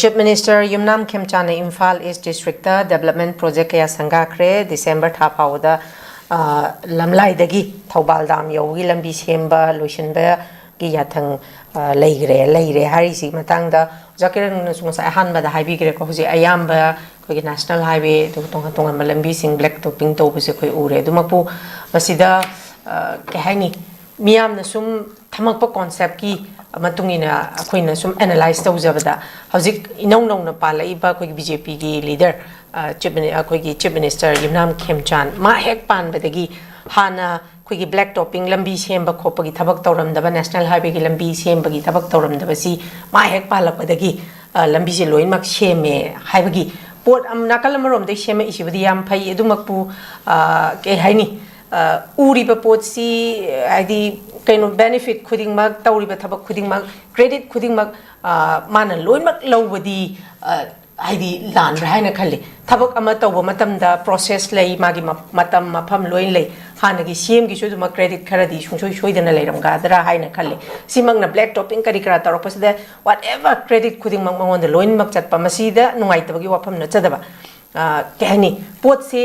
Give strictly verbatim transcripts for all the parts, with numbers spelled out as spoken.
Chief Minister ꯌꯨꯝꯅꯥꯝ ꯈꯦꯝꯆꯥꯟꯅ ꯏꯝꯐꯥꯜ ꯏꯁ district development project ꯀꯌꯥ ꯁꯪꯒꯥꯈ꯭ꯔꯦ꯫ December ꯊꯥ ꯐꯥꯎꯕꯗ, ꯑ, ꯂꯝꯂꯥꯏꯗꯒꯤ ꯊꯧꯕꯥꯜ ꯗꯥꯝ ꯌꯧꯕꯒꯤ ꯂꯝꯕꯤ ꯁꯦꯝꯕ ꯂꯣꯏꯁꯤꯟꯕꯒꯤ ꯌꯥꯊꯪ, ꯑ, ꯂꯩꯈ꯭ꯔꯦ, ꯂꯩꯔꯦ ꯍꯥꯏꯔꯤꯁꯤ ꯃꯇꯥꯡꯗ ꯑꯣꯖꯥ ꯀꯤꯔꯟꯅꯁꯨ ꯉꯁꯥꯏ ꯑꯍꯥꯟꯕꯗ ꯍꯥꯏꯕꯤꯈ꯭ꯔꯦꯀꯣ꯫ ꯍꯧꯖꯤꯛ ꯑꯌꯥꯝꯕ ꯑꯩꯈꯣꯏꯒꯤ national highway ꯑꯗꯨꯒ ꯇꯣꯉꯥꯟ ꯇꯣꯉꯥꯟꯕ ꯂꯝꯕꯤꯁꯤꯡ black topping ꯇꯧꯕꯁꯦ ꯑꯩꯈꯣꯏ ꯎꯔꯦ꯫ ꯑꯗꯨꯃꯛꯄꯨ ꯃꯁꯤꯗ, ꯑ, ꯀꯩ ꯍꯥꯏꯅꯤ, ꯃꯤꯌꯥꯝꯅ ꯁꯨꯝ ꯊꯝꯃꯛꯄ concept ꯀꯤ ꯃꯇꯨꯡ ꯏꯟꯅ ꯑꯩꯈꯣꯏꯅ ꯁꯨꯝ analyse ꯇꯧꯖꯕꯗ, ꯍꯧꯖꯤꯛ ꯏꯅꯧ ꯅꯧꯅ ꯄꯥꯜꯂꯛꯏꯕ ꯑꯩꯈꯣꯏꯒꯤ BJP ꯒꯤ leader, ꯑ, Chief Mini-, ꯑꯩꯈꯣꯏꯒꯤ Chief Minister ꯌꯨꯝꯅꯥꯝ ꯈꯦꯝꯆꯥꯟ, ꯃꯥ ꯍꯦꯛ ꯄꯥꯟꯕꯗꯒꯤ ꯍꯥꯟꯅ ꯑꯩꯈꯣꯏꯒꯤ black topping ꯂꯝꯕꯤ ꯁꯦꯝꯕ ꯈꯣꯠꯄꯒꯤ ꯊꯕꯛ ꯇꯧꯔꯝꯗꯕ, national highway ꯒꯤ ꯂꯝꯕꯤ ꯁꯦꯝꯕꯒꯤ ꯊꯕꯛ ꯇꯧꯔꯝꯗꯕꯁꯤ ꯃꯥ ꯍꯦꯛ ꯄꯥꯜꯂꯛꯄꯗꯒꯤ, ꯑ, ꯂꯝꯕꯤꯁꯦ ꯂꯣꯏꯅꯃꯛ ꯁꯦꯝꯃꯦ ꯍꯥꯏꯕꯒꯤ ꯄꯣꯠ ꯑꯃ, ꯅꯥꯀꯜ ꯑꯃꯔꯣꯝꯗꯒꯤ ꯁꯦꯝꯃꯛꯏꯁꯤꯕꯨꯗꯤ ꯌꯥꯝ ꯐꯩ꯫ ꯑꯗꯨꯃꯛꯄꯨ, ꯑ, ꯀꯩ ꯍꯥꯏꯅꯤ, ꯑ, ꯎꯔꯤꯕ ꯄꯣꯠꯁꯤ, ꯍꯥꯏꯗꯤ, ꯀꯩꯅꯣ, benefit ꯈꯨꯗꯤꯡꯃꯛ, ꯇꯧꯔꯤꯕ ꯊꯕꯛ ꯈꯨꯗꯤꯡꯃꯛ, credit ꯈꯨꯗꯤꯡꯃꯛ, ꯑ, ꯃꯥꯅ ꯂꯣꯏꯅꯃꯛ ꯂꯧꯕꯗꯤ, ꯑ, ꯍꯥꯏꯗꯤ, ꯂꯥꯟꯕ꯭ꯔꯥ ꯍꯥꯏꯅ ꯈꯜꯂꯤ꯫ ꯊꯕꯛ ꯑꯃ ꯇꯧꯕ ꯃꯇꯝꯗ process ꯂꯩ, ꯃꯥꯒꯤ ꯃ-, ꯃꯇꯝ, ꯃꯐꯝ ꯂꯣꯏꯅ ꯂꯩ꯫ ꯍꯥꯟꯅꯒꯤ CM ꯒꯤꯁꯨ ꯑꯗꯨꯃꯛ credit ꯈꯔꯗꯤ ꯁꯨꯡꯁꯣꯏ ꯁꯣꯏꯗꯅ ꯂꯩꯔꯝꯒꯗ꯭ꯔꯥ ꯍꯥꯏꯅ ꯈꯜꯂꯤ꯫ ꯁꯤꯃꯛꯅ black topping ꯀꯔꯤ ꯀꯔꯥ ꯇꯧꯔꯛꯄꯁꯤꯗ whatever credit ꯈꯨꯗꯤꯡꯃꯛ ꯃꯉꯣꯟꯗ ꯂꯣꯏꯅꯃꯛ ꯆꯠꯄ, ꯃꯁꯤꯗ ꯅꯨꯡꯉꯥꯏꯇꯕꯒꯤ ꯋꯥꯐꯝ ꯅꯠꯆꯗꯕ꯫ ꯑ, ꯀꯩ ꯍꯥꯏꯅꯤ, ꯄꯣꯠꯁꯦ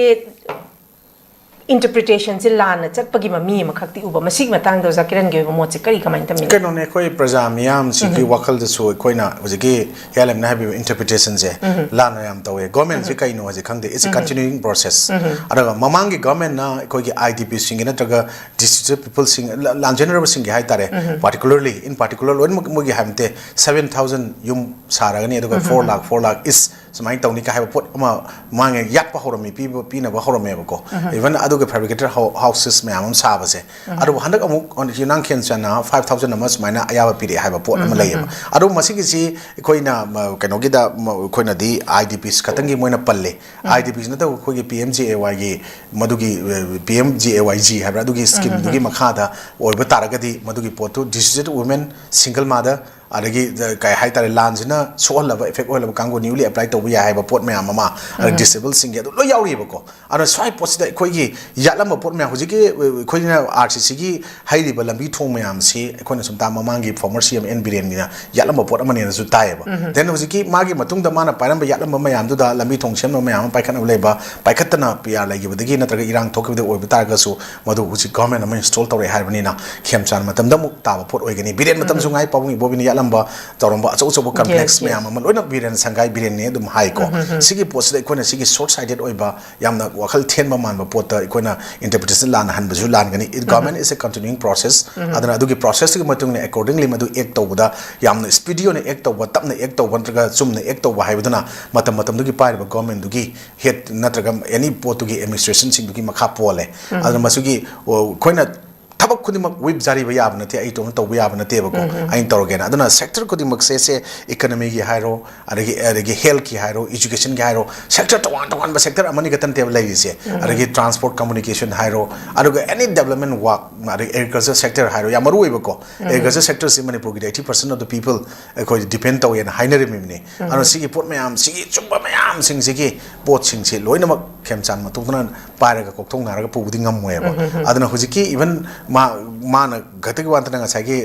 interpretation ꯁꯦ ꯂꯥꯟꯅ ꯆꯠꯄꯒꯤ ꯃꯃꯤ ꯑꯃꯈꯛꯇꯤ ꯎꯕ꯫ ꯃꯁꯤꯒꯤ ꯃꯇꯥꯡꯗ ꯑꯣꯖꯥ ꯀꯤꯔꯟꯒꯤ ꯑꯣꯏꯕ ꯃꯣꯠꯁꯦ ꯀꯔꯤ, ꯀꯃꯥꯏꯅ ꯊꯝꯕꯤꯅꯤ? ꯀꯩꯅꯣꯅꯦ, ꯑꯩꯈꯣꯏ ꯄ꯭ꯔꯖꯥ ꯃꯤꯌꯥꯝꯁꯤꯒꯤ ꯋꯥꯈꯜꯗꯁꯨ ꯑꯩꯈꯣꯏꯅ ꯍꯧꯖꯤꯛꯀꯤ ꯍꯤꯌꯥꯂꯦꯝꯅ ꯍꯥꯏꯕꯤꯕ interpretation ꯁꯦ ꯂꯥꯟꯅ ꯌꯥꯝ ꯇꯧꯋꯦ꯫ Government ꯁꯦ ꯀꯩꯅꯣ ꯍꯧꯖꯤꯛ ꯈꯪꯗꯦ, it's a continuing process꯫ ꯑꯗꯨꯒ ꯃꯃꯥꯡꯒꯤ government ꯅ ꯑꯩꯈꯣꯏꯒꯤ IDP ꯁꯤꯡꯒꯤ ꯅꯠꯇ꯭ꯔꯒ destitute people ꯁꯤꯡ, ꯂ-, ꯂꯥꯟꯖꯦꯟꯅꯔꯕꯁꯤꯡꯒꯤ ꯍꯥꯏꯇꯥꯔꯦ, particularly, in particular, ꯂꯣꯏꯅꯃꯛ ꯃꯣꯏꯒꯤ ꯍꯥꯏꯕ ꯅꯠꯇꯦ, seven thousand ꯌꯨꯝ ꯁꯥꯔꯒꯅꯤ, ꯑꯗꯨꯒ four lakh, four lakh is ꯁꯨꯃꯥꯏꯅ ꯇꯧꯅꯤ ꯀꯥꯏ ꯍꯥꯏꯕ ꯄꯣꯠ ꯑꯃ ꯃꯥꯡꯉꯦ, ꯌꯥꯠꯄ ꯍꯧꯔꯝꯃꯤ, ꯄꯤꯕ, ꯄꯤꯅꯕ ꯍꯧꯔꯝꯃꯦꯕꯀꯣ꯫ Even ꯑꯗꯨꯒ fabricated hou-, houses ꯃꯌꯥꯝ ꯑꯃ ꯁꯥꯕꯁꯦ꯫ ꯑꯗꯨꯕꯨ ꯍꯟꯗꯛ ꯑꯃꯨꯛ ꯌꯨꯝꯅꯥꯝ ꯈꯦꯝꯆꯥꯟꯅ five thousand ꯑꯃ ꯁꯨꯃꯥꯏꯅ ꯑꯌꯥꯕ ꯄꯤꯔꯛꯑꯦ ꯍꯥꯏꯕ ꯄꯣꯠ ꯑꯃ ꯂꯩꯌꯦꯕ꯫ ꯑꯗꯨ ꯃꯁꯤꯒꯤꯁꯤ ꯑꯩꯈꯣꯏꯅ, ꯃ-, ꯀꯩꯅꯣꯒꯤꯗ, ꯃ-, ꯑꯩꯈꯣꯏꯅꯗꯤ IDPs ꯈꯛꯇꯪꯒꯤ ꯃꯣꯏꯅ ꯄꯜꯂꯦ꯫ IDPs ꯅꯠꯇꯕ ꯑꯩꯈꯣꯏꯒꯤ PMGAY ꯒꯤ ꯃꯗꯨꯒꯤ, ꯑ, PMGAYG ꯍꯥꯏꯕ꯭ꯔꯥ, ꯑꯗꯨꯒꯤ scheme ꯗꯨꯒꯤ ꯃꯈꯥꯗ ꯑꯣꯏꯕ ꯇꯥꯔꯒꯗꯤ ꯃꯗꯨꯒꯤ ꯄꯣꯠꯇꯨ destitute women, single mother, ꯑꯗꯒꯤ ꯀꯩ ꯍꯥꯏꯇꯥꯔꯦ, ꯂꯥꯟꯁꯤꯅ ꯁꯣꯛꯍꯜꯂꯕ, effect ꯑꯣꯏꯍꯜꯂꯕ ꯀꯥꯡꯕꯨ, newly apply ꯇꯧꯕ ꯌꯥꯏ ꯍꯥꯏꯕ ꯄꯣꯠ ꯃꯌꯥꯝ ꯑꯃ, ꯑꯗ disableꯁꯤꯡꯒꯤ ꯑꯗꯨ ꯂꯣꯏ ꯌꯥꯎꯔꯤꯑꯕꯀꯣ꯫ ꯑꯗꯨꯅ ꯁ꯭ꯋꯥꯏ ꯄꯣꯠꯁꯤꯗ ꯑꯩꯈꯣꯏꯒꯤ ꯌꯥꯠꯂꯝꯕ ꯄꯣꯠ ꯃꯌꯥꯝ, ꯍꯧꯖꯤꯛꯀꯤ ꯑꯩꯈꯣꯏꯅ RCCꯒꯤ ꯍꯩꯔꯤꯕ ꯂꯝꯕꯤ ꯊꯣꯡ ꯃꯌꯥꯝꯁꯤ ꯑꯩꯈꯣꯏꯅ ꯁꯨꯝ ꯇꯥ ꯃꯃꯥꯡꯒꯤ former CM N ꯕꯤꯔꯦꯟꯒꯤꯅ ꯌꯥꯠꯂꯝꯕ ꯄꯣꯠ ꯑꯃꯅꯦꯅꯁꯨ ꯇꯥꯏꯌꯦꯕ꯫ Then ꯍꯧꯖꯤꯛꯀꯤ ꯃꯥꯒꯤ ꯃꯇꯨꯡꯗ ꯃꯥꯅ ꯄꯥꯏꯔꯝꯕ ꯌꯥꯠꯂꯝꯕ ꯃꯌꯥꯝꯗꯨꯗ ꯂꯝꯕꯤ ꯊꯣꯡ ꯁꯦꯝꯅꯕ ꯃꯌꯥꯝ ꯑꯃ ꯄꯥꯏꯈꯠꯅꯕ ꯂꯩꯕ, ꯄꯥꯏꯈꯠꯇꯅ PR ꯂꯩꯈꯤꯕꯗꯒꯤ ꯅꯠꯇ꯭ꯔꯒ ꯏꯔꯥꯡ ꯊꯣꯛꯈꯤꯕꯗꯒꯤ ꯑꯣꯏꯕ ꯇꯥꯔꯒꯁꯨ, ꯃꯗꯨ ꯍꯧꯖꯤꯛ government ꯑꯃ install ꯇꯧꯔꯛꯑꯦ ꯍꯥꯏꯔꯕꯅꯤꯅ ꯈꯦꯝꯆꯥꯟ ꯃꯇꯝꯗ ꯑꯃꯨꯛ ꯇꯥꯕ ꯄꯣꯠ ꯑꯣꯏꯒꯅꯤ꯫ ꯕꯤꯔꯦꯟ ꯃꯇꯝꯁꯨ ꯉꯥꯏ, ꯄꯥꯕꯨꯡ ꯏꯕꯣꯕꯤꯅ ꯌꯥꯠꯂꯝꯕ ꯇꯧꯔꯝꯕ ꯑꯆꯧ ꯑꯆꯧꯕ complex ꯃꯌꯥꯝ ꯑꯃ ꯂꯣꯏꯅ ꯕꯤꯔꯦꯟ ꯁꯪꯒꯥꯏ, ꯕꯤꯔꯦꯟꯅꯦ ꯑꯗꯨꯝ ꯍꯥꯏꯀꯣ꯫ ꯁꯤꯒꯤ ꯄꯣꯠꯁꯤꯗ ꯑꯩꯈꯣꯏꯅ ꯁꯤꯒꯤ short sighted ꯑꯣꯏꯕ, ꯌꯥꯝꯅ ꯋꯥꯈꯜ ꯊꯦꯟꯕ ꯃꯥꯟꯕ ꯄꯣꯠꯇ ꯑꯩꯈꯣꯏꯅ interpretation ꯂꯥꯟꯅ ꯍꯟꯕꯁꯨ ꯂꯥꯟꯒꯅꯤ꯫ It, government is a continuing process꯫ ꯑꯗꯨꯅ ꯑꯗꯨꯒꯤ processꯇꯨꯒꯤ ꯃꯇꯨꯡ ꯏꯟꯅ accordingly ꯃꯗꯨ act ꯇꯧꯕꯗ ꯌꯥꯝꯅ speedy ꯑꯣꯏꯅ act ꯇꯧꯕ, ꯇꯞꯅ act ꯇꯧꯕ ꯅꯠꯇ꯭ꯔꯒ ꯆꯨꯝꯅ act ꯇꯧꯕ ꯍꯥꯏꯕꯗꯨꯅ ꯃꯇꯝ ꯃꯇꯝꯗꯨꯒꯤ ꯄꯥꯏꯔꯤꯕ governmentꯗꯨꯒꯤ head ꯅꯠꯇ꯭ꯔꯒ any ꯄꯣꯠꯇꯨꯒꯤ administrationꯁꯤꯡꯗꯨꯒꯤ ꯃꯈꯥ ꯄꯣꯜꯂꯦ꯫ ꯑꯗꯨꯅ ꯃꯁꯤꯒꯤ, ꯑꯣ, ꯑꯩꯈꯣꯏꯅ ꯊꯕꯛ ꯈꯨꯗꯤꯡꯃꯛ whip ꯖꯥꯔꯤꯕ ꯌꯥꯕ ꯅꯠꯇꯦ, ꯑꯩ ꯏꯇꯣꯝꯇ ꯇꯧꯕ ꯌꯥꯕ ꯅꯠꯇꯦꯕꯀꯣ꯫ ꯑꯩꯅ ꯇꯧꯔꯒꯦꯅ꯫ ꯑꯗꯨꯅ sector ꯈꯨꯗꯤꯡꯃꯛꯁꯦ, ꯁꯦ economyꯒꯤ ꯍꯥꯏꯔꯣ, ꯑꯗꯒꯤ, ꯑꯗꯒꯤ healthꯀꯤ ꯍꯥꯏꯔꯣ, educationꯒꯤ ꯍꯥꯏꯔꯣ, sector ꯇꯣꯉꯥꯟ ꯇꯣꯉꯥꯟꯕ sector ꯑꯃꯅꯤ ꯈꯛꯇ ꯅꯠꯇꯦꯕ ꯂꯩꯔꯤꯁꯦ꯫ ꯑꯗꯒꯤ transport communication ꯍꯥꯏꯔꯣ, ꯑꯗꯨꯒ any development work, ꯑꯗꯒꯤ agriculture sector ꯍꯥꯏꯔꯣ, ꯌꯥꯝ ꯃꯔꯨ ꯑꯣꯏꯕꯀꯣ꯫ Agriculture sectorꯁꯤ ꯃꯅꯤꯄꯨꯔꯒꯤꯗꯤ eighty percent of the people ꯑꯩꯈꯣꯏ depend ꯇꯧꯋꯦꯅ ꯍꯥꯏꯅꯔꯤꯕꯅꯤꯅꯦ꯫ ꯑꯗꯨꯅ ꯁꯤꯒꯤ ꯄꯣꯠ ꯃꯌꯥꯝ, ꯁꯤꯒꯤ ꯆꯨꯝꯕ ꯃꯌꯥꯝꯁꯤꯡꯁꯤꯒꯤ ꯄꯣꯠꯁꯤꯡꯁꯤ ꯂꯣꯏꯅꯃꯛ ꯈꯦꯝꯆꯥꯟ ꯃꯇꯣꯝꯇꯅ ꯄꯥꯏꯔꯒ ꯀꯣꯛꯊꯣꯛꯅꯔꯒ ꯄꯨꯕꯗꯤ ꯉꯝꯃꯣꯏꯕ꯫ ꯑꯗꯨꯅ ꯍꯧꯖꯤꯛꯀꯤ even ꯃꯥ, ꯃꯥꯅ ꯈꯛꯇꯒꯤ ꯋꯥ ꯅꯠꯇꯅ ꯉꯁꯥꯏꯒꯤ,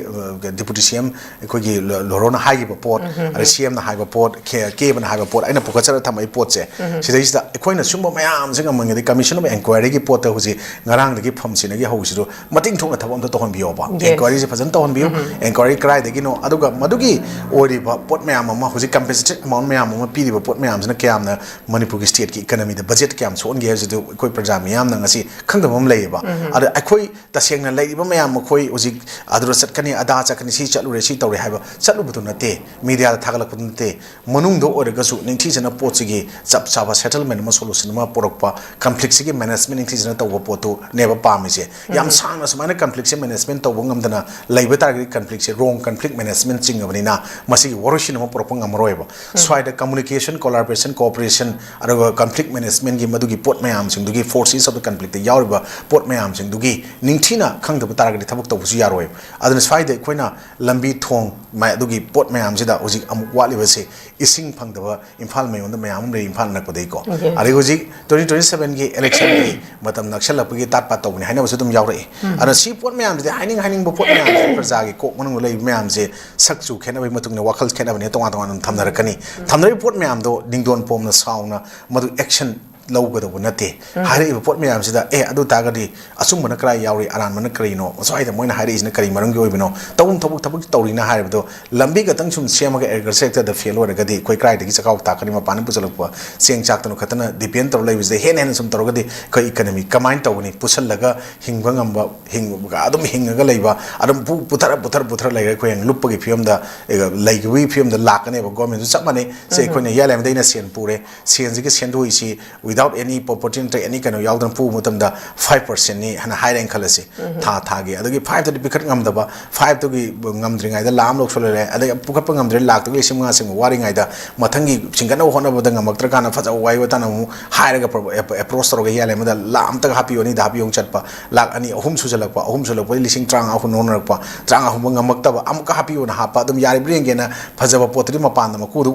ꯑ, deputy CM ꯑꯩꯈꯣꯏꯒꯤ ꯂ-, ꯂꯣꯔꯣꯅ ꯍꯥꯏꯈꯤꯕ ꯄꯣꯠ, ꯑꯗꯩ CMꯅ ꯍꯥꯏꯕ ꯄꯣꯠ, ꯀꯦ-, ꯀꯦꯕꯅ ꯍꯥꯏꯕ ꯄꯣꯠ, ꯑꯩꯅ ꯄꯨꯈꯠꯆꯔꯒ ꯊꯝꯃꯛꯏ ꯄꯣꯠꯁꯦ, ꯁꯤꯗꯩꯁꯤꯗ ꯑꯩꯈꯣꯏꯅ ꯁꯨꯝꯕ ꯃꯌꯥꯝꯁꯦ ꯉꯝꯃꯉꯩꯗꯤ commission of inquiryꯒꯤ ꯄꯣꯠꯇ ꯍꯧꯖꯤꯛ ꯉꯔꯥꯡꯗꯒꯤ ꯐꯝꯁꯤꯅꯒꯤ ꯍꯧꯕꯁꯤꯗ ꯃꯇꯤꯡ ꯊꯣꯛꯅ ꯊꯕꯛ ꯑꯝꯇ ꯇꯧꯍꯟꯕꯤꯌꯣꯕ꯫ Yes. Inquiryꯁꯦ ꯐꯖꯅ ꯇꯧꯍꯟꯕꯤꯌꯨ꯫ Inquiry ꯀꯗꯥꯏꯗꯒꯤꯅꯣ? ꯑꯗꯨꯒ ꯃꯗꯨꯒꯤ ꯑꯣꯏꯔꯤꯕ ꯄꯣꯠ ꯃꯌꯥꯝ ꯑꯃ, ꯍꯧꯖꯤꯛ compensated amount ꯃꯌꯥꯝ ꯑꯃ ꯄꯤꯔꯤꯕ ꯄꯣꯠ ꯃꯌꯥꯝꯁꯤꯅ ꯀꯌꯥꯝꯅ ꯃꯅꯤꯄꯨꯔꯒꯤ stateꯀꯤ economyꯗ budget ꯀꯌꯥꯝ ꯁꯣꯛꯍꯟꯒꯦ ꯍꯥꯏꯕꯁꯤꯗ ꯑꯩꯈꯣꯏ ꯄ꯭ꯔꯖꯥ ꯃꯤꯌꯥꯝꯅ ꯉꯁꯤ ꯈꯪꯗꯕ ꯑꯃ ꯂꯩꯌꯦꯕ꯫ ꯑꯗ ꯑꯩꯈꯣꯏ ꯇꯁꯦꯡꯅ ꯂꯩꯔꯤꯕ ꯃꯌꯥꯝ, ꯑꯩꯈꯣꯏ ꯍꯧꯖꯤꯛ ꯑꯗꯨꯗ ꯆꯠꯀꯅꯤ, ꯑꯗꯥ ꯆꯠꯀꯅꯤ, ꯁꯤ ꯆꯠꯂꯨꯔꯦ, ꯁꯤ ꯇꯧꯔꯦ ꯍꯥꯏꯕ ꯆꯠꯂꯨꯕꯗꯨ ꯅꯠꯇꯦ, mediaꯗ ꯊꯥꯒꯠꯂꯛꯄꯗꯨ ꯅꯠꯇꯦ꯫ ꯃꯅꯨꯡꯗ ꯑꯣꯏꯔꯒꯁꯨ ꯅꯤꯡꯊꯤꯖꯅ ꯄꯣꯠꯁꯤꯒꯤ ꯆꯞ ꯆꯥꯕ settlement ꯑꯃ, solution ꯑꯃ ꯄꯨꯔꯛꯄ, conflictꯁꯤꯒꯤ management ꯅꯤꯡꯊꯤꯖꯅ ꯇꯧꯕ ꯄꯣꯠꯇꯨꯅꯦꯕ ꯄꯥꯝꯃꯤꯁꯦ꯫ ꯌꯥꯝ ꯁꯥꯡꯅ ꯁꯨꯃꯥꯏꯅ conflictꯁꯦ management ꯇꯧꯕ ꯉꯝꯗꯅ ꯂꯩꯕ ꯇꯥꯔꯒꯗꯤ conflictꯁꯦ wrong conflict management ꯆꯤꯡꯉꯕꯅꯤꯅ ꯃꯁꯤꯒꯤ ꯋꯥꯔꯣꯏꯁꯤꯟ ꯑꯃ ꯄꯨꯔꯛꯄ ꯉꯝꯃꯔꯣꯏꯕ꯫ ꯁ꯭ꯋꯥꯏꯗ communication, collaboration, cooperation, ꯑꯗꯨꯒ conflict managementꯀꯤ ꯃꯗꯨꯒꯤ ꯄꯣꯠ ꯃꯌꯥꯝꯁꯤꯡꯗꯨꯒꯤ, forces of the conflictꯇ ꯌꯥꯎꯔꯤꯕ ꯄꯣꯠ ꯃꯌꯥꯝꯁꯤꯡꯗꯨꯒꯤ ꯅꯤꯡꯊꯤꯅ ꯈꯪꯗꯕ ꯇꯥꯔꯒꯗꯤ ꯊꯕꯛ ꯇꯧꯕꯁꯨ ꯌꯥꯔꯣꯏ꯫ ꯑꯗꯨꯅ ꯁ꯭ꯋꯥꯏꯗ ꯑꯩꯈꯣꯏꯅ ꯂꯝꯕꯤ ꯊꯣꯡ ꯃ-, ꯑꯗꯨꯒꯤ ꯄꯣꯠ ꯃꯌꯥꯝꯁꯤꯗ ꯍꯧꯖꯤꯛ ꯑꯃꯨꯛ ꯋꯥꯠꯂꯤꯕꯁꯦ, ꯏꯁꯤꯡ ꯐꯪꯗꯕ ꯏꯝꯐꯥꯜ ꯃꯌꯣꯟꯗ ꯃꯌꯥꯝ ꯑꯃ ꯂꯩ, ꯏꯝꯐꯥꯜ ꯑꯅꯛꯄꯗꯩꯀꯣ꯫ ꯑꯗꯒꯤ ꯍꯧꯖꯤꯛ twenty twenty seven ꯒꯤ election ꯒꯤ ꯃꯇꯝ ꯅꯛꯁꯜꯂꯛꯄꯒꯤ ꯇꯥꯠ ꯄꯥꯠ ꯇꯧꯕꯅꯤ ꯍꯥꯏꯅꯕꯁꯨ ꯑꯗꯨꯝ ꯌꯥꯎꯔꯛꯏ꯫ ꯑꯗꯣ ꯁꯤ ꯄꯣꯠ ꯃꯌꯥꯝꯁꯤꯗꯤ, ꯍꯥꯏꯅꯤꯡ ꯍꯥꯏꯅꯤꯡꯕ ꯄꯣꯠ ꯃꯌꯥꯝꯁꯦ, ꯄ꯭ꯔꯖꯥꯒꯤ ꯀꯣꯛ ꯃꯅꯨꯡꯗ ꯂꯩꯕ ꯃꯌꯥꯝꯁꯦ, ꯁꯛ ꯆꯨ ꯈꯦꯠꯅꯕꯒꯤ ꯃꯇꯨꯡ ꯏꯟꯅ ꯋꯥꯈꯜ ꯈꯦꯠꯅꯕꯅꯤꯅ ꯇꯣꯉꯥꯟ ꯇꯣꯉꯥꯟꯅ ꯑꯗꯨꯝ ꯊꯝꯅꯔꯛꯀꯅꯤ꯫ ꯊꯝꯅꯔꯤꯕ ꯄꯣꯠ ꯃꯌꯥꯝꯗꯣ ꯅꯤꯡꯗꯣꯟ ꯄꯣꯝꯅ ꯁꯥꯎꯅ ꯃꯗꯨ action ꯂꯧꯒꯗꯧꯕ ꯅꯠꯇꯦ꯫ ꯍꯥꯏꯔꯛꯏꯕ ꯄꯣꯠ ꯃꯌꯥꯝꯁꯤꯗ, ꯑꯦ, ꯑꯗꯨ ꯇꯥꯔꯒꯗꯤ ꯑꯆꯨꯝꯕꯅ ꯀꯔꯥꯏ ꯌꯥꯎꯔꯤ, ꯑꯔꯥꯟꯕꯅ ꯀꯔꯤꯅꯣ, ꯁ꯭ꯋꯥꯏꯗ ꯃꯣꯏꯅ ꯍꯥꯏꯔꯛꯏꯁꯤꯅ ꯀꯔꯤ ꯃꯔꯝꯒꯤ ꯑꯣꯏꯕꯅꯣ, ꯇꯧꯐꯝ ꯊꯕꯛ ꯊꯕꯛ ꯇꯧꯔꯤꯅ ꯍꯥꯏꯔꯤꯕꯗꯣ, ꯂꯝꯕꯤ ꯈꯛꯇꯪ ꯁꯨꯝ ꯁꯦꯝꯃꯒ agriculture sector ꯗ fail ꯑꯣꯏꯔꯒꯗꯤ ꯑꯩꯈꯣꯏ ꯀꯗꯥꯏꯗꯒꯤ ꯆꯥꯛꯈꯥꯎ ꯊꯥꯛꯀꯅꯤ? ꯃꯄꯥꯟꯗ ꯄꯨꯁꯜꯂꯛꯄ ꯆꯦꯡ ꯆꯥꯛꯇꯅ ꯈꯛꯇꯅ depend ꯇꯧꯔ ꯂꯩꯕꯁꯤꯗ ꯍꯦꯟꯅ ꯍꯦꯟꯅ ꯁꯨꯝ ꯇꯧꯔꯒꯗꯤ ꯑꯩꯈꯣꯏ economy ꯀꯃꯥꯏꯅ ꯇꯧꯒꯅꯤ? ꯄꯨꯁꯜꯂꯒ ꯍꯤꯡꯕ ꯉꯝꯕ, ꯍꯤꯡꯕ, ꯑꯗꯨꯝ ꯍꯤꯡꯉꯒ ꯂꯩꯕ, ꯑꯗꯨꯝ ꯄꯨ-, ꯄꯨꯊꯔ, ꯄꯨꯊꯔ, ꯄꯨꯊꯔ ꯂꯩꯔꯒ ꯑꯩꯈꯣꯏ ꯍꯌꯦꯡ ꯂꯨꯞꯄꯒꯤ ꯐꯤꯕꯝꯗ, ꯑꯦ, ꯂꯩꯈꯤꯕꯒꯤ ꯐꯤꯕꯝꯗ ꯂꯥꯛꯀꯅꯦꯕ꯫ Government ꯁꯨ ꯆꯞ ꯃꯥꯟꯅꯩ꯫ ꯁꯦ, ꯑꯩꯈꯣꯏꯅ ꯍꯤꯌꯥꯂꯦꯃꯗ ꯑꯩꯅ ꯁꯦꯟ ꯄꯨꯔꯦ, ꯁꯦꯟꯁꯤꯒ ꯁꯦꯟꯗꯣꯛꯏꯁꯤ without any property ꯅꯠꯇ꯭ꯔꯒ any ꯀꯩꯅꯣ ꯌꯥꯎꯗꯅ ꯄꯨꯕ ꯃꯇꯝꯗ five percent ꯅꯤ ꯍꯥꯏꯅ ꯍꯥꯏꯔꯦꯅ ꯈꯜꯂꯁꯤ꯫ ꯊꯥ ꯊꯥꯒꯤ꯫ ꯑꯗꯒꯤ five ꯇꯨꯗꯤ ꯄꯤꯈꯠ ꯉꯝꯗꯕ, five ꯇꯨꯒꯤ ꯉꯝꯗ꯭ꯔꯤꯉꯩꯗ ꯂꯥꯛ ꯑꯃ ꯂꯧꯁꯜꯂꯦ, ꯑꯗꯩ ꯄꯨꯈꯠꯄ ꯉꯝꯗ꯭ꯔꯦ, ꯂꯥꯛꯇꯨꯒꯤ ꯂꯤꯁꯤꯡ ꯃꯉꯥ ꯆꯪꯕ ꯋꯥꯔꯤꯉꯩꯗ, ꯃꯊꯪꯒꯤ ꯆꯤꯡꯈꯠꯅꯕ ꯍꯣꯠꯅꯕꯗ ꯉꯝꯃꯛꯇ꯭ꯔꯀꯥꯟꯗ ꯐꯖꯕ ꯋꯥꯍꯩ ꯋꯥꯇꯥꯅ ꯑꯃꯨꯛ ꯍꯥꯏꯔꯒ pro-, ap-, approach ꯇꯧꯔꯒ ꯍꯤꯌꯥꯂꯦꯃꯗ ꯂꯥꯛ ꯑꯃꯇꯒ ꯍꯥꯞꯄꯤꯌꯨ, ꯑꯅꯤꯗ ꯍꯥꯞꯄꯤꯌꯨ ꯑꯃꯨꯛ ꯆꯠꯄ, ꯂꯥꯛ ꯑꯅꯤ, ꯑꯍꯨꯝ ꯁꯨꯖꯜꯂꯛꯄ, ꯑꯍꯨꯝ ꯁꯨꯖꯜꯂꯛꯄꯗꯤ ꯂꯤꯁꯤꯡ ꯇꯔꯥꯃꯉꯥ ꯍꯨꯟ ꯍꯣꯠꯅꯔꯛꯄ, ꯇꯔꯥꯃꯉꯥ ꯍꯨꯟꯕ ꯉꯝꯃꯛꯇꯕ, ꯑꯃꯨꯛꯀ ꯍꯥꯞꯄꯤꯌꯨꯅ ꯍꯥꯞꯄ, ꯑꯗꯨꯝ ꯌꯥꯔꯤꯕ꯭ꯔꯥ ꯌꯦꯡꯒꯦꯅ ꯐꯖꯕ ꯄꯣꯠꯇꯨꯗꯤ ꯃꯄꯥꯟꯗ ꯃꯀꯨꯗꯨ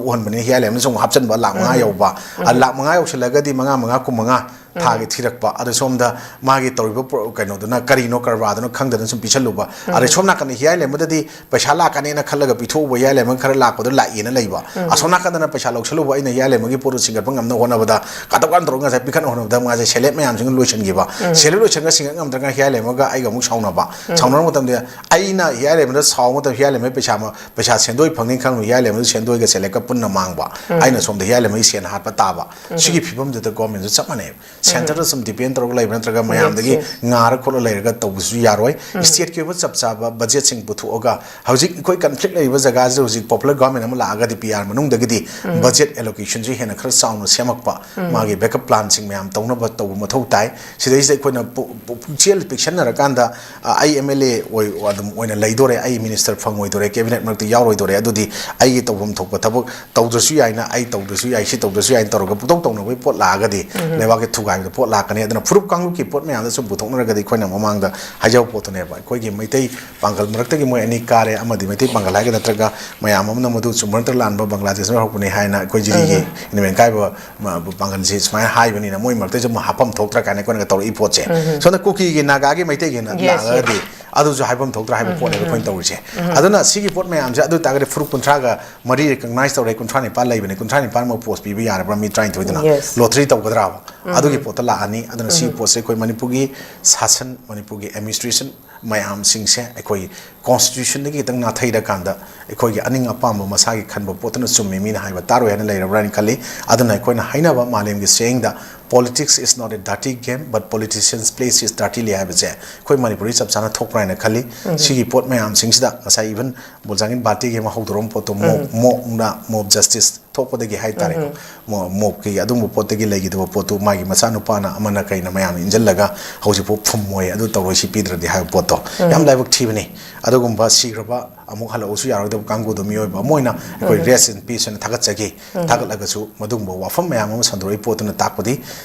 ꯎꯍꯟꯕꯅꯤꯅ ꯍꯤꯌꯥꯂꯦꯃꯗꯁꯨ ꯑꯃꯨꯛ ꯍꯥꯞꯆꯤꯟꯕ, ꯂꯥꯛ ꯃꯉꯥ ꯌꯧꯕ, ꯑ, ꯂꯥꯛ ꯃꯉꯥ ꯌꯧꯁꯤꯜꯂꯒꯗꯤ ꯃꯉꯥ, ꯃꯉꯥ, ꯀꯨꯟ ꯃꯉꯥ ꯊꯥꯒꯤ ꯊꯤꯔꯛꯄ꯫ ꯑꯗꯣ ꯁꯣꯝꯗ ꯃꯥꯒꯤ ꯇꯧꯔꯤꯕ ꯄ꯭ꯔꯣ-, ꯀꯩꯅꯣꯗꯨꯅ ꯀꯔꯤꯅꯣ, ꯀꯔꯕꯥꯔꯗꯨꯅ ꯈꯪꯗꯅ ꯁꯨꯝ ꯄꯤꯁꯜꯂꯨꯕ꯫ ꯑꯗꯩ ꯁꯣꯝ ꯅꯥꯀꯟꯗ ꯍꯤꯌꯥꯂꯦꯃꯗꯗꯤ ꯄꯩꯁꯥ ꯂꯥꯛꯀꯅꯦꯅ ꯈꯜꯂꯒ ꯄꯤꯊꯣꯛꯎꯕ, ꯍꯤꯌꯥꯂꯦꯃ ꯈꯔ ꯂꯥꯛꯄꯗꯣ ꯂꯥꯛꯏꯅ ꯂꯩꯕ꯫ ꯑꯁꯣꯝ ꯅꯥꯀꯟꯗꯅ ꯄꯩꯁꯥ ꯂꯧꯁꯜꯂꯨꯕ, ꯑꯩꯅ ꯍꯤꯌꯥꯂꯦꯃꯒꯤ ꯄꯣꯠꯇꯨ ꯁꯤꯡꯒꯠꯄ ꯉꯝꯅꯕ ꯍꯣꯠꯅꯕꯗ ꯀꯥꯇꯧ ꯀꯥꯟ ꯇꯧꯔꯒ ꯉꯁꯥꯏ ꯄꯤꯈꯠꯅ ꯍꯣꯠꯅꯕꯗ ꯃꯥꯁꯦ ꯁꯦꯂꯦꯠ ꯃꯌꯥꯝꯁꯤꯡ ꯂꯣꯏꯁꯤꯟꯈꯤꯕ꯫ ꯁꯦꯂꯦꯠ ꯂꯣꯏꯁꯤꯟꯒ ꯁꯤꯡꯒꯠ ꯉꯝꯗ꯭ꯔꯒ ꯍꯤꯌꯥꯂꯦꯃꯒ ꯑꯩꯒ ꯑꯃꯨꯛ ꯁꯥꯎꯅꯕ꯫ ꯁꯥꯎꯅꯔ ꯃꯇꯝꯗ ꯑꯩꯅ ꯍꯤꯌꯥꯂꯦꯃꯗ ꯁꯥꯎꯕ ꯃꯇꯝꯗ ꯍꯤꯌꯥꯂꯦꯃꯒꯤ ꯄꯩꯁꯥ ꯃ-, ꯄꯩꯁꯥ ꯁꯦꯟꯗꯣꯏ ꯐꯪꯅꯤ ꯈꯪꯕ, ꯍꯤꯌꯥꯂꯦꯃꯗ ꯁꯦꯟꯗꯣꯏꯒ ꯁꯦꯂꯦꯠꯀ ꯄꯨꯟꯅ ꯃꯥꯡꯕ꯫ ꯑꯩꯅ ꯁꯣꯝꯗ ꯍꯤꯌꯥꯂꯦꯃꯒꯤ ꯁꯦꯟ ꯍꯥꯠꯄ ꯇꯥꯕ꯫ ꯁꯤꯒꯤ ꯐꯤꯕꯝꯗꯨꯗ government ꯁꯨ ꯆꯞ ꯃꯥꯟꯅꯩ꯫ Centre ꯗ ꯁꯨꯝ depend ꯇꯧꯔꯒ ꯂꯩꯕ ꯅꯠꯇ꯭ꯔꯒ ꯃꯌꯥꯝꯗꯒꯤ ꯉꯥꯔ ꯈꯣꯠꯂ ꯂꯩꯔꯒ ꯇꯧꯕꯁꯨ ꯌꯥꯔꯣꯏ꯫ State ꯀꯤ ꯑꯣꯏꯕ ꯆꯞ ꯆꯥꯕ budget ꯁꯤꯡ ꯄꯨꯊꯣꯛꯑꯒ ꯍꯧꯖꯤꯛ ꯑꯩꯈꯣꯏ conflict ꯂꯩꯔꯤꯕ ꯖꯒꯥꯁꯤꯗ ꯍꯧꯖꯤꯛ popular government ꯑꯃ ꯂꯥꯛꯑꯒꯗꯤ P R ꯃꯅꯨꯡꯗꯒꯤꯗꯤ budget allocation ꯁꯤ ꯍꯦꯟꯅ ꯈꯔ ꯆꯥꯎꯅ ꯁꯦꯝꯃꯛꯄ, ꯃꯥꯒꯤ backup plan ꯁꯤꯡ ꯃꯌꯥꯝ ꯇꯧꯅꯕ ꯇꯧꯕ ꯃꯊꯧ ꯇꯥꯏ꯫ ꯁꯤꯗꯩꯁꯤꯗ ꯑꯩꯈꯣꯏꯅ ꯄꯨ-, ꯄꯨ-, ꯄꯨꯛꯆꯦꯜ ꯄꯤꯛꯁꯟꯅꯔꯀꯥꯟꯗ, ꯑ, ꯑꯩ M L A ꯑꯣꯏ-, ꯑꯗꯨꯝ ꯑꯣꯏꯅ ꯂꯩꯗꯣꯔꯦ, ꯑꯩ minister ꯐꯪꯉꯣꯏꯗꯣꯔꯦ, cabinet ꯃꯔꯛꯇ ꯌꯥꯎꯔꯣꯏꯗꯣꯔꯦ, ꯑꯗꯨꯗꯤ ꯑꯩꯒꯤ ꯇꯧꯐꯝ ꯊꯣꯛꯄ ꯊꯕꯛ ꯇꯧꯗ꯭ꯔꯁꯨ ꯌꯥꯏꯅ, ꯑꯩ ꯇꯧꯗ꯭ꯔꯁꯨ ꯌꯥꯏ, ꯁꯤ ꯇꯧꯗ꯭ꯔꯁꯨ ꯌꯥꯏꯅ ꯇꯧꯔꯒ ꯄꯨꯡꯇꯧ ꯇꯧꯅꯕꯒꯤ ꯄꯣꯠ ꯂꯥꯛꯑꯒꯗꯤ ꯂꯩꯕꯥꯛꯀꯤ ꯊꯨꯒꯥꯏ ꯍꯥꯏꯕꯗ ꯄꯣꯠ ꯂꯥꯛꯀꯅꯤ꯫ ꯑꯗꯨꯅ ꯐꯨꯔꯨꯞ ꯀꯥꯡꯂꯨꯞꯀꯤ ꯄꯣꯠ ꯃꯌꯥꯝꯗ ꯁꯨꯝ ꯄꯨꯊꯣꯛꯅꯔꯒꯗꯤ ꯑꯩꯈꯣꯏꯅ ꯃꯃꯥꯡꯗ ꯍꯥꯏꯖꯕ ꯄꯣꯠꯇꯨꯅꯦꯕ, ꯑꯩꯈꯣꯏꯒꯤ ꯃꯩꯇꯩ ꯄꯥꯡꯒꯜ ꯃꯔꯛꯇꯒꯤ ꯃꯣꯏ ꯑꯅꯤ ꯀꯥꯔꯦ, ꯑꯃꯗꯤ ꯃꯩꯇꯩ ꯄꯥꯡꯒꯜ ꯍꯥꯏꯒꯗ꯭ꯔꯥ ꯅꯠꯇ꯭ꯔꯒ ꯃꯌꯥꯝ ꯑꯃꯅ ꯃꯗꯨ ꯆꯨꯝꯕ ꯅꯠꯇ꯭ꯔ ꯂꯥꯟꯕ, ꯕꯪꯒ꯭ꯂꯥꯗꯦꯁꯅ ꯍꯧꯔꯛꯄꯅꯤ ꯍꯥꯏꯅ ꯑꯩꯈꯣꯏ ꯖꯤꯔꯤꯒꯤ ꯏꯟꯗꯤꯌꯟ ꯀꯥꯏꯕ ꯃ-, ꯄꯥꯡꯒꯜꯁꯤ ꯁꯨꯃꯥꯏꯅ ꯍꯥꯏꯕꯅꯤꯅ ꯃꯣꯏ ꯃꯔꯛꯇꯩꯁꯨ ꯑꯃ ꯍꯥꯞꯐꯝ ꯊꯣꯛꯇ꯭ꯔꯥ ꯀꯥꯏꯅ ꯑꯩꯈꯣꯏꯅꯒ ꯇꯧꯔꯛꯏ ꯄꯣꯠꯁꯦ꯫ ꯁꯣꯝꯗ ꯀꯨꯀꯤꯒꯤ, ꯅꯥꯒꯥꯒꯤ, ꯃꯩꯇꯩꯒꯤꯅ Yes, yes. ꯂꯥꯛꯑꯒꯗꯤ ꯑꯗꯨꯁꯨ ꯍꯥꯏꯐꯝ ꯊꯣꯛꯇ꯭ꯔꯥ ꯍꯥꯏꯕ ꯄꯣꯠꯅꯦꯕ ꯑꯩꯈꯣꯏꯅ ꯇꯧꯔꯤꯁꯦ꯫ ꯑꯗꯨꯅ ꯁꯤꯒꯤ ꯄꯣꯠ ꯃꯌꯥꯝꯁꯦ ꯑꯗꯨ ꯑꯣꯏꯇꯥꯔꯒꯗꯤ ꯐꯨꯔꯨꯞ ꯀꯨꯟꯊ꯭ꯔꯥꯒ ꯃꯔꯤ recognize ꯇꯧꯔꯦ, ꯀꯨꯟꯊ꯭ꯔꯥ ꯅꯤꯄꯥꯟ ꯂꯩꯕꯅꯦ, ꯀꯨꯟꯊ꯭ꯔꯥ ꯅꯤꯄꯥꯟꯃꯛ post ꯄꯤꯕ ꯌꯥꯔꯕ꯭ꯔꯥ ꯃꯤ ꯇꯔꯥꯅꯤꯊꯣꯏꯗꯨꯅ? Yes. Lottery ꯇꯧꯒꯗ꯭ꯔꯥꯕ? ꯑꯗꯨꯒꯤ ꯄꯣꯠꯇ ꯂꯥꯛꯑꯅꯤ꯫ ꯑꯗꯨꯅ ꯁꯤꯒꯤ ꯄꯣꯠꯁꯦ ꯑꯩꯈꯣꯏ ꯃꯅꯤꯄꯨꯔꯒꯤ ꯁꯥꯁꯟ, ꯃꯅꯤꯄꯨꯔꯒꯤ administration ꯃꯌꯥꯝꯁꯤꯡꯁꯦ ꯑꯩꯈꯣꯏ constitutionꯗꯒꯤ ꯈꯤꯇꯪ ꯅꯥꯊꯩꯔꯀꯥꯟꯗ ꯑꯩꯈꯣꯏꯒꯤ ꯑꯅꯤꯡ ꯑꯄꯥꯝꯕ ꯃꯁꯥꯒꯤ ꯈꯟꯕ ꯄꯣꯠꯇꯨꯅ ꯆꯨꯝꯃꯤ, ꯃꯤꯅ ꯍꯥꯏꯕ ꯇꯥꯔꯣꯏ ꯍꯥꯏꯅ ꯂꯩꯔꯕ꯭ꯔꯥ ꯍꯥꯏꯅ ꯈꯜꯂꯤ꯫ ꯑꯗꯨꯅ ꯑꯩꯈꯣꯏꯅ ꯍꯥꯏꯅꯕ ꯃꯥꯂꯦꯝꯒꯤ ꯁꯦꯡꯗ "Politics is not a dirty game, but politicians plays it dirtily" ꯍꯥꯏꯕꯁꯦ ꯑꯩꯈꯣꯏ ꯃꯅꯤꯄꯨꯔꯤ ꯆꯞ ꯆꯥꯅ ꯊꯣꯛꯄ꯭ꯔꯥ ꯍꯥꯏꯅ ꯈꯜꯂꯤ꯫ ꯁꯤꯒꯤ ꯄꯣꯠ ꯃꯌꯥꯝꯁꯤꯡꯁꯤꯗ ꯉꯁꯥꯏ even ꯕꯣꯜꯆꯥꯡꯒꯤꯟ ꯕꯥꯇꯤꯒꯤ ꯑꯃ ꯍꯧꯗꯣꯔꯝꯕ ꯄꯣꯠꯇꯣ, ꯃꯣꯞ, ꯃꯣꯞꯅ ꯃꯣꯞ justice ꯊꯣꯛꯄꯗꯒꯤ ꯍꯥꯏꯇꯥꯔꯦꯀꯣ, ꯃꯣ-, ꯃꯣꯞꯀꯤ ꯑꯗꯨꯒꯨꯝꯕ ꯄꯣꯠꯇꯒꯤ ꯂꯩꯈꯤꯗꯕ ꯄꯣꯠꯇꯨ ꯃꯥꯒꯤ ꯃꯆꯥꯅꯨꯄꯥꯅ ꯑꯃꯅ ꯀꯩꯅ ꯃꯌꯥꯝꯅ ꯏꯟꯁꯤꯜꯂꯒ ꯍꯧꯖꯤꯛꯐꯥꯎ ꯐꯨꯝꯃꯣꯏ, ꯑꯗꯨ ꯇꯧꯔꯣꯏ, ꯁꯤ ꯄꯤꯗ꯭ꯔꯗꯤ ꯍꯥꯏꯕ ꯄꯣꯠꯇꯣ ꯌꯥꯝ ꯂꯥꯏꯕꯛ ꯊꯤꯕꯅꯤ꯫ ꯑꯗꯨꯒꯨꯝꯕ ꯁꯤꯈ꯭ꯔꯕ ꯑꯃꯨꯛ ꯍꯜꯂꯛꯎꯁꯨ ꯌꯥꯔꯣꯏꯗꯕ ꯀꯥꯡꯕꯨꯗꯣ, ꯃꯤꯑꯣꯏꯕ ꯑꯃ ꯑꯣꯏꯅ ꯑꯩꯈꯣꯏ rest in peace ꯍꯥꯏꯅ ꯊꯥꯒꯠꯆꯈꯤ꯫ ꯊꯥꯒꯠꯂꯒꯁꯨ ꯃꯗꯨꯒꯨꯝꯕ ꯋꯥꯐꯝ ꯃꯌꯥꯝ ꯑꯃ ꯁꯟꯗꯣꯔꯛꯏ ꯄꯣꯠꯇꯨꯅ ꯇꯥꯛꯄꯗꯤ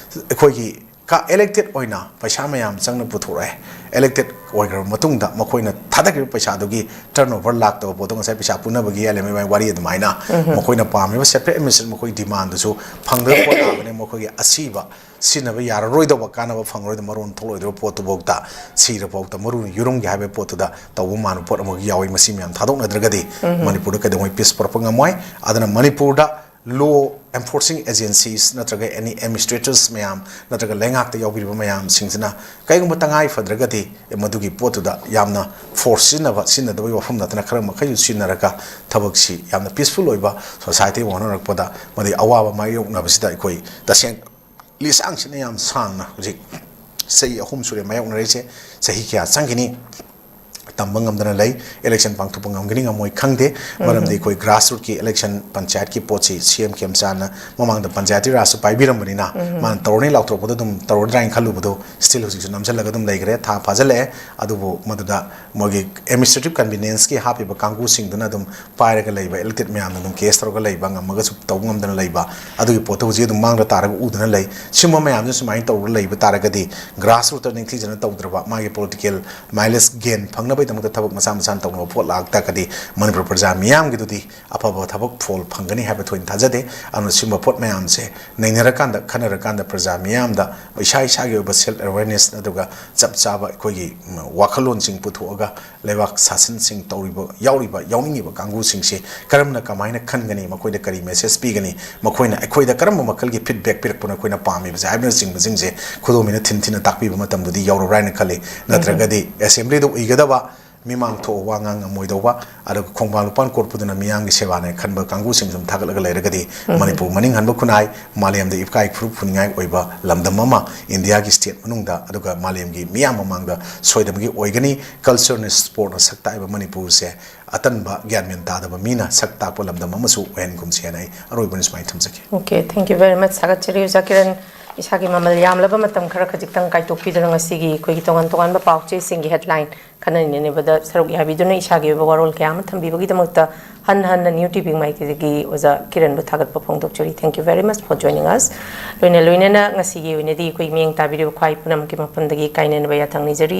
ꯑꯩꯈꯣꯏꯒꯤ ꯀ-, elected ꯑꯣꯏꯅ ꯄꯩꯁꯥ ꯃꯌꯥꯝ ꯆꯪꯅ ꯄꯨꯊꯣꯔꯛꯑꯦ꯫ Elected ꯑꯣꯏꯈ꯭ꯔꯕ ꯃꯇꯨꯡꯗ ꯃꯈꯣꯏꯅ ꯊꯥꯗꯈ꯭ꯔꯤꯕ ꯄꯩꯁꯥꯗꯨꯒꯤ turnover ꯂꯥꯛꯇꯕ ꯄꯣꯠꯇꯣ, ꯉꯁꯥꯏ ꯄꯩꯁꯥ ꯄꯨꯅꯕꯒꯤ ꯌꯥꯏꯂꯦꯝꯕ ꯋꯥꯔꯤ ꯑꯗꯨꯃꯥꯏꯅ ꯃꯈꯣꯏꯅ ꯄꯥꯝꯃꯤꯕ separate administration ꯃꯈꯣꯏ demandꯗꯨꯁꯨ ꯐꯪꯗꯕ ꯄꯣꯠ ꯂꯥꯛꯑꯕꯅꯤꯅ ꯃꯈꯣꯏꯒꯤ ꯑꯁꯤꯕ ꯁꯤꯖꯤꯟꯅꯕ ꯌꯥꯔꯔꯣꯏꯗꯧꯕ, ꯀꯥꯟꯅꯕ ꯐꯪꯉꯔꯣꯏꯗꯕ, ꯃꯔꯣꯟ ꯊꯣꯛꯂꯣꯏꯗꯕ ꯄꯣꯠꯇꯨꯐꯥꯎꯗ ꯁꯤꯔꯐꯥꯎꯗ ꯃꯔꯨꯅ ꯌꯨꯔꯨꯝꯒꯦ ꯍꯥꯏꯕ ꯄꯣꯠꯇꯨꯗ ꯇꯧꯕ ꯃꯥꯟꯕ ꯄꯣꯠ ꯑꯃ ꯌꯥꯎꯏ꯫ ꯃꯁꯤ ꯃꯌꯥꯝ ꯊꯥꯗꯣꯛꯅꯗ꯭ꯔꯒꯗꯤ ꯃꯅꯤꯄꯨꯔꯗ ꯀꯩꯗꯧꯉꯩ peace ꯄꯨꯔꯛꯄ ꯉꯝꯃꯣꯏ꯫ ꯑꯗꯨꯅ ꯃꯅꯤꯄꯨꯔꯗ law enforcing agencies ꯅꯠꯇ꯭ꯔꯒ any administrators ꯃꯌꯥꯝ ꯅꯠꯇ꯭ꯔꯒ ꯂꯩꯉꯥꯛꯇ ꯌꯥꯎꯕꯤꯔꯤꯕ ꯃꯌꯥꯝꯁꯤꯡꯁꯤꯅ ꯀꯔꯤꯒꯨꯝꯕ ꯇꯉꯥꯏ ꯐꯗ꯭ꯔꯒꯗꯤ ꯃꯗꯨꯒꯤ ꯄꯣꯠꯇꯨꯗ ꯌꯥꯝꯅ force ꯁꯤꯖꯤꯟꯅꯕ, ꯁꯤꯖꯤꯟꯅꯗꯕꯒꯤ ꯋꯥꯐꯝ ꯅꯠꯇꯅ ꯈꯔ ꯃꯈꯩꯁꯨ ꯁꯤꯖꯤꯟꯅꯔꯒ ꯊꯕꯛꯁꯤ ꯌꯥꯝꯅ peaceful ꯑꯣꯏꯕ society ꯑꯃ ꯍꯣꯠꯅꯔꯛꯄꯗ ꯃꯗꯨꯒꯤ ꯑꯋꯥꯕ ꯃꯥꯌꯣꯛꯅꯕꯁꯤꯗ ꯑꯩꯈꯣꯏ ꯇꯁꯦꯡ-, ꯂꯤꯁꯥꯡꯁꯤꯠꯅ ꯌꯥꯝ ꯁꯥꯡꯅ ꯍꯧꯖꯤꯛ ꯆꯍꯤ ꯑꯍꯨꯝ ꯁꯨꯔꯦ ꯃꯥꯌꯣꯛꯅꯔꯛꯏꯁꯦ꯫ ꯆꯍꯤ ꯀꯌꯥ ꯆꯪꯈꯤꯅꯤ? ꯇꯝꯕ ꯉꯝꯗꯅ ꯂꯩ꯫ ꯏꯂꯦꯛꯁꯟ ꯄꯥꯡꯊꯣꯛꯄ ꯉꯝꯒꯅꯤ ꯉꯝꯃꯣꯏ ꯈꯪꯗꯦ꯫ ꯃꯔꯝꯗꯤ ꯑꯩꯈꯣꯏ ꯒ꯭ꯔꯥꯁꯔꯨꯠꯀꯤ ꯏꯂꯦꯛꯁꯟ, ꯄꯟꯆꯥꯌꯠꯀꯤ ꯄꯣꯠꯁꯤ ꯁꯤ ꯑꯦꯝ ꯈꯦꯝꯆꯥꯟꯅ ꯃꯃꯥꯡꯗ ꯄꯟꯆꯥꯌꯠꯇꯤ ꯔꯥꯖꯁꯨ ꯄꯥꯏꯕꯤꯔꯝꯕꯅꯤꯅ, ꯃꯥꯅ ꯇꯧꯔꯅꯤ ꯂꯥꯎꯊꯣꯔꯛꯄꯗ ꯑꯗꯨꯝ ꯇꯧꯔꯗ꯭ꯔꯥ ꯍꯥꯏꯅ ꯈꯜꯂꯨꯕꯗꯣ, ꯁ꯭ꯇꯤꯜ ꯍꯧꯖꯤꯛꯁꯨ ꯅꯝꯁꯤꯜꯂꯒ ꯑꯗꯨꯝ ꯂꯩꯈ꯭ꯔꯦ꯫ ꯊꯥ ꯐꯥꯖꯤꯜꯂꯛꯑꯦ꯫ ꯑꯗꯨꯕꯨ ꯃꯗꯨꯗ ꯃꯣꯏꯒꯤ ꯑꯦꯗꯃꯤꯅꯤꯁꯇ꯭ꯔꯦꯇꯤꯚ ꯀꯟꯚꯤꯅꯤꯌꯦꯟꯁꯀꯤ ꯍꯥꯞꯄꯤꯕ ꯀꯥꯡꯕꯨꯁꯤꯡꯗꯨꯅ ꯑꯗꯨꯝ ꯄꯥꯏꯔꯒ ꯂꯩꯕ, ꯏꯂꯦꯛꯇꯦꯗ ꯃꯌꯥꯝꯅ ꯑꯗꯨꯝ ꯀꯦꯁ ꯇꯧꯔꯒ ꯂꯩꯕ, ꯉꯝꯃꯒꯁꯨ ꯇꯧꯕ ꯉꯝꯗꯅ ꯂꯩꯕ, ꯑꯗꯨꯒꯤ ꯄꯣꯠꯇꯣ ꯍꯧꯖꯤꯛ ꯑꯗꯨꯝ ꯃꯥꯡꯗ ꯇꯥꯔꯒ ꯎꯗꯨꯅ ꯂꯩ꯫ ꯁꯤꯒꯨꯝꯕ ꯃꯌꯥꯝꯁꯦ ꯁꯨꯃꯥꯏꯅ ꯇꯧꯔꯒ ꯂꯩꯕ ꯇꯥꯔꯒꯗꯤ, ꯒ꯭ꯔꯥꯁꯔꯨꯠꯇ ꯅꯤꯡꯊꯤꯖꯅ ꯇꯧꯗ꯭ꯔꯕ, ꯃꯥꯒꯤ ꯄꯣꯂꯤꯇꯤꯀꯦꯜ ꯃꯥꯏꯂꯦꯖ ꯒꯦꯟ ꯐꯪꯅꯕꯒꯤꯗꯃꯛꯇ ꯊꯕꯛ ꯃꯆꯥ ꯃꯆꯥꯅ ꯇꯧꯅꯕ ꯄꯣꯠ ꯂꯥꯛꯇꯥꯔꯒꯗꯤ, ꯃꯅꯤꯄꯨꯔ ꯄ꯭ꯔꯖꯥ ꯃꯤꯌꯥꯝꯒꯤꯗꯨꯗꯤ ꯑꯐꯕ ꯊꯕꯛ ꯐꯣꯜ ꯐꯪꯒꯅꯤ ꯍꯥꯏꯕ ꯊꯣꯏꯅ ꯊꯥꯖꯗꯦ꯫ ꯑꯗꯨꯅ ꯁꯤꯒꯨꯝꯕ ꯄꯣꯠ ꯃꯌꯥꯝꯁꯦ ꯅꯩꯅꯔꯀꯥꯟꯗ, ꯈꯟꯅꯔꯀꯥꯟꯗ, ꯄ꯭ꯔꯖꯥ ꯃꯤꯌꯥꯝꯗ ꯏꯁꯥ ꯏꯁꯥꯒꯤ ꯑꯣꯏꯕ ꯁꯦꯜꯐ ꯑꯦꯋꯦꯔꯅꯦꯁ, ꯑꯗꯨꯒ ꯆꯞ ꯆꯥꯕ ꯑꯩꯈꯣꯏꯒꯤ, ꯎꯝ, ꯋꯥꯈꯜꯂꯣꯟꯁꯤꯡ ꯄꯨꯊꯣꯛꯑꯒ, ꯂꯩꯕꯥꯛ ꯁꯥꯁꯟꯁꯤꯡ ꯇꯧꯔꯤꯕ, ꯌꯥꯎꯔꯤꯕ, ꯌꯥꯎꯅꯤꯡꯉꯤꯕ ꯀꯥꯡꯕꯨꯁꯤꯡꯁꯤ ꯀꯔꯝꯅ, ꯀꯃꯥꯏꯅ ꯈꯟꯒꯅꯤ, ꯃꯈꯣꯏꯗ ꯀꯔꯤ ꯃꯦꯁꯦꯖ ꯄꯤꯒꯅꯤ, ꯃꯈꯣꯏꯅ ꯑꯩꯈꯣꯏꯗ ꯀꯔꯝꯕ ꯃꯈꯜꯒꯤ ꯐꯤꯗꯕꯦꯛ ꯄꯤꯔꯛꯄꯅꯣ ꯑꯩꯈꯣꯏꯅ ꯄꯥꯝꯃꯤꯕꯁꯦ ꯍꯥꯏꯕꯅꯆꯤꯡꯕꯁꯤꯡꯁꯦ ꯈꯨꯗꯣꯝꯕꯤꯅ ꯊꯤꯟ ꯊꯤꯟꯅ ꯇꯥꯛꯄꯤꯕ ꯃꯇꯝꯗꯗꯤ ꯌꯧꯔꯕ꯭ꯔꯥ ꯍꯥꯏꯅ ꯈꯜꯂꯤ꯫ ꯅꯠꯇ꯭ꯔꯒꯗꯤ ꯑꯦꯁꯦꯝꯕ꯭ꯂꯤꯗ ꯎꯏꯒꯗꯕ, ꯃꯤꯃꯥꯡ ꯊꯣꯛꯑ ꯋꯥ ꯉꯥꯡ ꯉꯝꯃꯣꯏꯗꯧꯕ, ꯑꯗꯨꯒ ꯈꯣꯡꯕꯥꯟ ꯂꯨꯄꯥꯟ ꯀꯣꯠꯄꯗꯨꯅ ꯃꯤꯌꯥꯝꯒꯤ ꯁꯦꯕꯥꯅꯦ ꯈꯟꯕ ꯀꯥꯡꯕꯨꯁꯤꯡ ꯁꯨꯝ ꯊꯥꯒꯠꯂꯒ ꯂꯩꯔꯒꯗꯤ, ꯃꯅꯤꯄꯨꯔ ꯃꯅꯤꯡ ꯍꯟꯕ ꯈꯨꯟꯅꯥꯏ, ꯃꯥꯂꯦꯝꯗ ꯏꯀꯥꯏ ꯈꯨꯔꯨ ꯐꯨꯅꯤꯡꯉꯥꯏ ꯑꯣꯏꯕ ꯂꯝꯗꯝ ꯑꯃ ꯏꯟꯗꯤꯌꯥꯒꯤ ꯁ꯭ꯇꯦꯠ ꯃꯅꯨꯡꯗ, ꯑꯗꯨꯒ ꯃꯥꯂꯦꯝꯒꯤ ꯃꯤꯌꯥꯝ ꯃꯃꯥꯡꯗ ꯁꯣꯏꯗꯅꯒꯤ ꯑꯣꯏꯒꯅꯤ꯫ ꯀꯜꯆꯔꯅ, ꯁ꯭ꯄꯣꯔꯠꯅ ꯁꯛ ꯇꯥꯛꯏꯕ ꯃꯅꯤꯄꯨꯔꯁꯦ ꯑꯇꯟꯕ, ꯒ꯭ꯌꯥꯟ ꯃꯦꯟ ꯇꯥꯗꯕ ꯃꯤꯅ ꯁꯛ ꯇꯥꯛꯄ ꯂꯝꯗꯝ ꯑꯃꯁꯨ ꯑꯣꯏꯍꯟꯒꯨꯝꯁꯤ ꯍꯥꯏꯅ ꯑꯩ ꯑꯔꯣꯏꯕꯅ ꯁꯨꯃꯥꯏꯅ ꯊꯝꯖꯒꯦ꯫ Okay, thank you very much, ꯊꯥꯒꯠꯆꯔꯤ ꯑꯣꯖꯥ ꯀꯤꯔꯟ꯫ ꯏꯁꯥꯒꯤ ꯃꯃꯜ ꯌꯥꯝꯂꯕ ꯃꯇꯝ ꯈꯔ ꯈꯖꯤꯛꯇꯪ ꯀꯥꯏꯊꯣꯛꯄꯤꯗꯨꯅ ꯉꯁꯤꯒꯤ ꯑꯩꯈꯣꯏꯒꯤ ꯇꯣꯉꯥꯟ ꯇꯣꯉꯥꯟꯕ ꯄꯥꯎ ꯆꯦꯁꯤꯡꯒꯤ ꯍꯦꯗꯂꯥꯏꯟ ꯈꯟꯅ ꯅꯩꯅꯕꯗ ꯁꯔꯨꯛ ꯌꯥꯕꯤꯗꯨꯅ ꯏꯁꯥꯒꯤ ꯑꯣꯏꯕ ꯋꯥꯔꯣꯜ ꯀꯌꯥ ꯑꯃ ꯊꯝꯕꯤꯕꯒꯤꯗꯃꯛꯇ ꯍꯟꯅ ꯍꯟꯅ ꯅ꯭ꯌꯨ ꯇꯤꯚꯤ ꯃꯥꯏꯀꯩꯗꯒꯤ ꯑꯣꯖꯥ ꯀꯤꯔꯟꯕꯨ ꯊꯥꯒꯠꯄ ꯐꯣꯡꯗꯣꯛꯆꯔꯤ꯫ Thank you very much for joining us. ꯂꯣꯏꯅ ꯂꯣꯏꯅꯅ ꯉꯁꯤꯒꯤ ꯑꯣꯏꯅꯗꯤ ꯑꯩꯈꯣꯏ ꯃꯤꯠꯌꯦꯡ ꯇꯥꯕꯤꯔꯤꯕ ꯈ꯭ꯋꯥꯏ ꯄꯨꯝꯅꯃꯛꯀꯤ ꯃꯐꯝꯗꯒꯤ ꯀꯥꯏꯅꯅꯕ ꯌꯥꯊꯪ ꯅꯤꯖꯔꯤ꯫